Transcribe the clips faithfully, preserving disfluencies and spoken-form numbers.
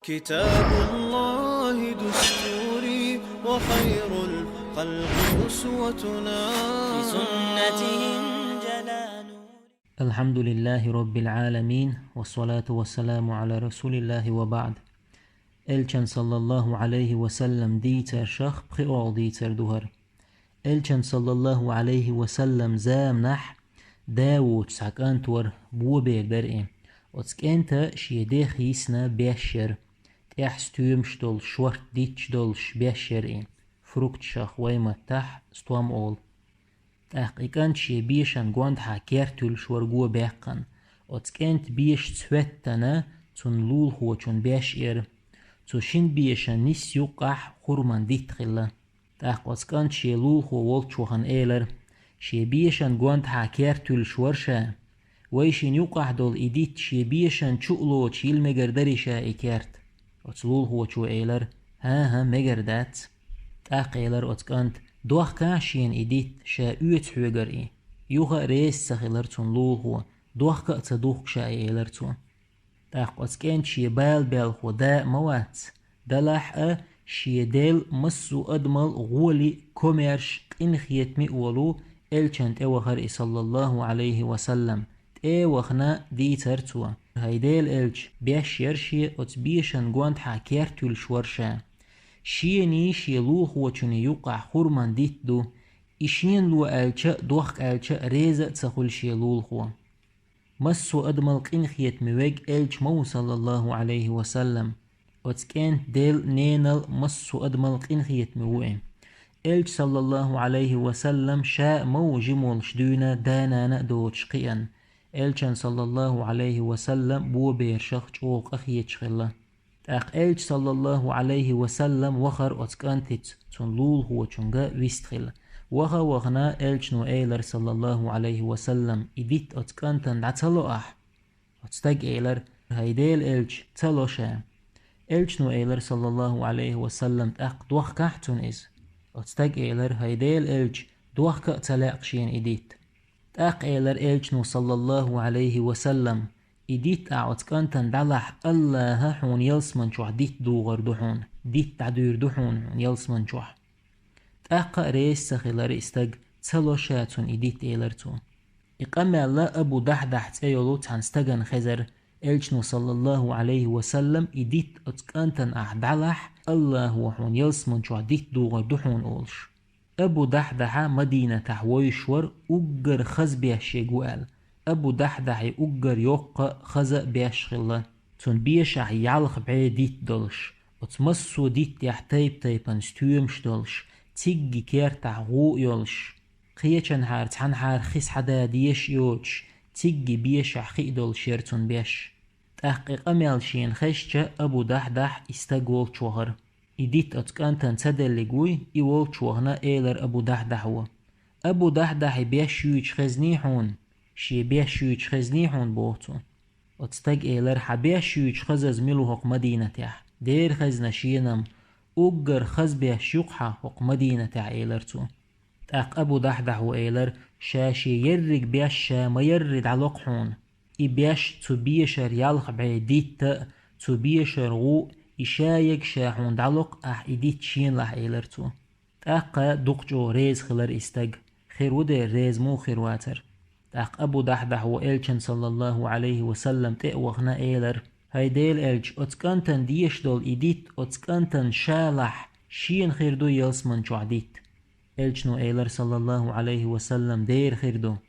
كتاب الله دستوري وخير الخلق أسوتنا. بسنته انجلى نوري. الحمد لله رب العالمين، والصلاة والسلام على رسول الله وبعد. Элчан, саллаллаху Ӏалайхи ва саллам, дийцаршах пхиъолгӀа дийцар ду хӀара. Элчан, саллаллаху Ӏалайхи ва саллам, заманахь да воцу цхьа кӀант вара, бо бер дара и. Оцу кӀента шен дех йисна беш яра. ТӀехь стоьмаш долуш, шорта дитташ долуш беш яра и. Фрукташах вай маттахь стом олу. ТӀаккха и кӀант шен бешан гондахьа керт юьллуш вара го баьккхина. Оцу кӀентан бешаца хӀоьттина, цунна лулахочун беш яра. Цу шина бешан нийсса юккъехь хурман дитт хилла. ТӀаккха оцу кӀанта шен лулахо волчу вахана элира: «Шен бешан гондахьа керт юьллуш вара ша. Вай шина юккъехь долу и дитт шен бешан чу а лоцуш йила мегар дарий ша и керт?» Оцу лулахочо элира: «ХӀан-хӀа, мегар дац». ТӀаккха элира оцу кӀанта: «Дохкахьа шена и дитт, ша оьцу хьоьгара и». Юха а реза ца хилира цунна лулахо, дохка а ца духку ша и, элира цо. ТӀаккха оцу кӀентан шен бала белхо да а ма вац, делахь а шен дел массо а адамал гӀоли а, комаьрша, къинхетаме а волу Элчан тӀе вахара и, саллаллаху Ӏалайхи ва саллам. ТӀе а вахана дийцара цо: «ХӀай Делан Элча, беш яра шен оцу бешан гондахьа керт юьллуш вара ша. Шений шен лулахочуний юккъехь хурман дитт ду. И шена ло аьлча а, дохка аьлча а реза а ца хуьлу шен лулахо». Массо а адамал къинхетаме верг Элча ма ву, саллаллаху Ӏалайхи ва саллам. Оцу кӀентан дел а, ненал а массо а адамал къинхетаме ву и. Элча, саллаллаху Ӏалайхи ва саллам, ша а ма ву жима волуш дуьйна, да-нана а доцуш кхиъна. Элчан, саллаллаху Ӏалайхи ва саллам, бо берашах чӀогӀа къахеташ хилла. ТӀаккха Элча, саллаллаху Ӏалайхи ва саллам, вахара оцу кӀантица, цунна лулахочунга вистхила. Ваха а вахана, Элчано элира, саллаллаху Ӏалайхи ва саллам: «И дитт оцу кӀантана дӀа ца ло ахь?» Оцу стага элира: «ХӀай Делан Элча, ца ло ша». Элчано элира, саллаллаху Ӏалайхи ва саллам: «ТӀаккха дохкахьа цунна иза». Оцу стага элира: «ХӀай Делан Элча, дохка а ца лаьа шена и дитт». ТӀаккха элира Элчано, саллаллаху Ӏалайхи ва саллам: «И дитт ахь оцу кӀантана дӀалахь, АллахӀа хьуна ялсаман чохь дитт дугӀур ду хьуна, дитт дӀадуьйр ду хьуна, хьуна ялсаман чохь». ТӀаккха а реза ца хилира и стаг, «Ца ло ша цунна и дитт», элира цо. И къамел Абу Дахьдахь цӀе йолу цхьана стагана хезара, Элчано, саллаллаху Ӏалайхи ва саллам, «И дитт оцу кӀантана ахь дӀалахь, АллахӀа хьуна ялсаман чохь дитт дугӀур ду хьуна», олуш. Абу Дахьдахь Мадинатахь вовзуш вара, уггар хаза беш ерг ву аьлла. Абу Дахьдахьан уггар йоккха а, хаза а беш хилла. Цуьнан бешахь ялх бӀе дитт долуш, оцу массо а диттехь тайп-тайпана стоьмаш долуш, цигги кертахь гӀу а йолуш, кхечанхьара цхьанхьара хи схьадан дезаш а йоцуш, цигги бешахь хи а долуш яра цуьнан беш. ТӀаккха и къамел шена хезча, Абу Дахьдахь и стаг волчу вахара. И дитт оцу кӀантана ца деллиг вуй, и волчу вахана элира Абу Дахьдахьо: «Абу Дахьдахьан беш юьйцуш хезний хьуна? Шен беш юьйцуш хезний хьуна?» – боху цо. Оцу стага элира: «Хьан беш юьйцуш хазаза мила ву хӀокху Мадинатехь? Дера хезна шена-м, уггар хаза беш ю-кх хьан хӀокху Мадинатехь», – элира цо. ТӀаккха Абу Дахьдахьо элира: «Ша шен ерриг беш ша ма-ярри дӀало-кх хьуна. И беш, цу бешара ялх бӀе дитт а, цу бешара гӀу а, и ша ерг ша хьуна дӀало-кх ахь и дитт шена лахь», – элира цо. ТӀаккха дукха чӀогӀа реза хилира и стаг. Хир ву дера, реза муха хир вацара? ТӀаккха Абу Дахьдахьо Элчан, саллаллаху Ӏалайхи ва саллам, тӀе а вахана элира: «ХӀай Делан Элча, оцу кӀантана дезаш долу и дитт оцу кӀантана ша лахь, шена хир дуй ялсаман чохь дитт?» Элчано элира, саллаллаху Ӏалайхи ва саллам: «Дера хир ду».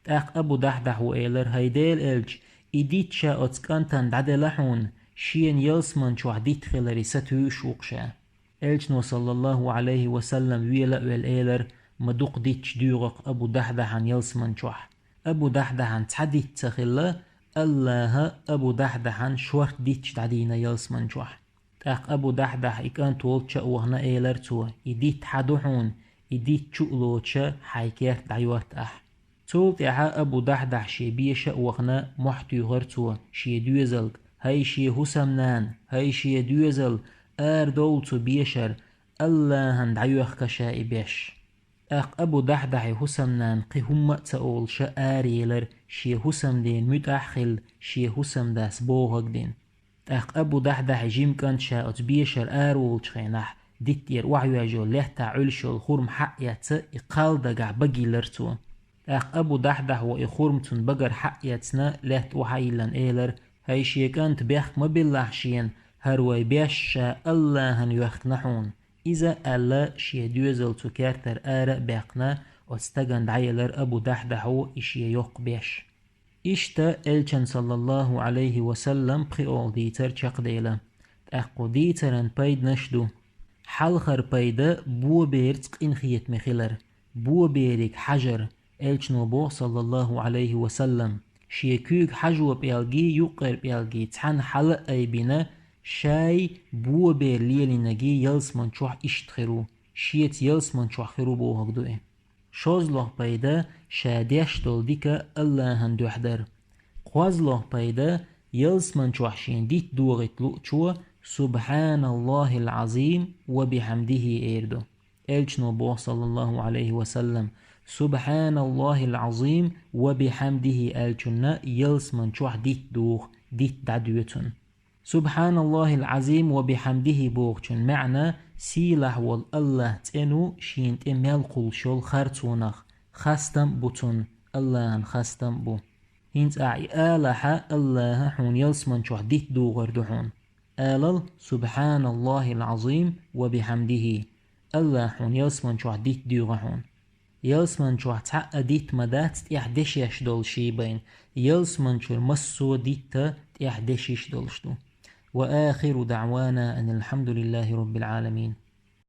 ТӀаккха Абу Дахьдахьо элира: «ХӀай Делан Элча, и дитт ша оцу кӀантана дӀадела хьуна, шена ялсаман чохь дитт хиларе сатуьйсуш ву-кх ша». Элчано, саллаллаху Ӏалайхи ва саллам, вела а велла элира: «Ма дукха дитташ дуьйгӀу-кх Абу Дахьдахьан ялсаман чохь». Абу Дахьдахьан цхьа дитт ца хилла, АллахӀа Абу Дахьдахьан шорта дитташ дӀадийна ялсаман чохь. ТӀаккха Абу Дахьдахь и кӀант волчу а вахана элира цо: «И дитт хьан ду хьуна, и дитт чу а лоцуша хьайн керта дӀайотта ахь». Цул тӀаьхьа Абу Дахьдахь шен беша а вахана мохь туьйхира цо шен доьзалга: «ХӀай шен хӀусамнана, хӀай шен доьзал, арадовла цу бешара, АллахӀана дӀайоьхка ша и беш». ТӀаккха Абу Дахьдахьан хӀусамнана кхин хӀумма а ца олуша араелира, шен хӀусамден муьтӀахь а хилла, шен хӀусамдас бохург дина. ТӀаккха Абу Дахьдахьа жима кӀант ша оцу бешара араволчу хенахь, диттера охьавоьжна йолу лаьттахь Ӏуьллуш йолу хурма схьа а эцна, и кхалла дагахь багийлира цо. ТӀаккха Абу Дахьдахьа и хурма цунна багара схьа а эцна, лаьтта охьа а йиллина, элира: «ХӀай шен кӀант, бехк ма биллахь шена, хӀара вай беш ша АллахӀана йоьхкина хьуна». Иза аьлла, шен доьзал цу кертара ара а баьккхина, оцу стагана дӀаелира Абу Дахьдахьа и шен йоккха беш. Иштта Элчан, саллаллаху Ӏалайхи ва саллам, пхоьалгӀа дийцар чекхдевлла. ТӀаккха кху дийцаран пайданаш ду. Хьалхара пайда — боберца къинхетаме хилар, бобериг хьажар. Элчано боху, саллаллаху Ӏалайхи ва саллам: «Шен куьйга хьажо пӀелгий, юккъера пӀелгий цхьаьна хьала а айбина, шай бобер лелийнарг ялсаман чохь иштта хир ву, шеца ялсаман чохь хир ву», бохург ду и. ШолгӀа пайда — ша деш долу дика АллахӀана дуьхьа дар. КхоалгӀа пайда — ялсаман чохь шен дитт дохийта луучо «СубхьаналлахӀил Ӏазим ва бихьамдихӀи» эр ду. Элчано боху, саллаллаху Ӏалайхи ва саллам: «СубхьаналлахӀил Ӏазим ва бихьамдихӀи» аьллачунна ялсаман чохь дитт доху, дитт дӀадоьцу цунна. «СубхьаналлахӀил Ӏазим ва бихьамдихӀи» бохучун маьӀна — сийлахь волу АллахӀ цӀена ву шена тӀе мел кхуллуш йолу харцонах, хастам а бу цунна, АллахӀан хастам а бу. ХӀинца ахь и алахь, АллахӀа хьуна ялсаман чохь дитт дохор ду хьуна. Алал: «СубхьаналлахӀил Ӏазим ва бихьамдихӀи». АллахӀа хьуна ялсаман чохь дитт доьху хьуна. Ялсаман чохь цхьа а дитт ма дац тӀехь дешеш долуш, шен байна ялсаман чуьра массо а дитт тӀехь дешиш долуш ду. وآخر دعوانا أن الحمد لله رب العالمين.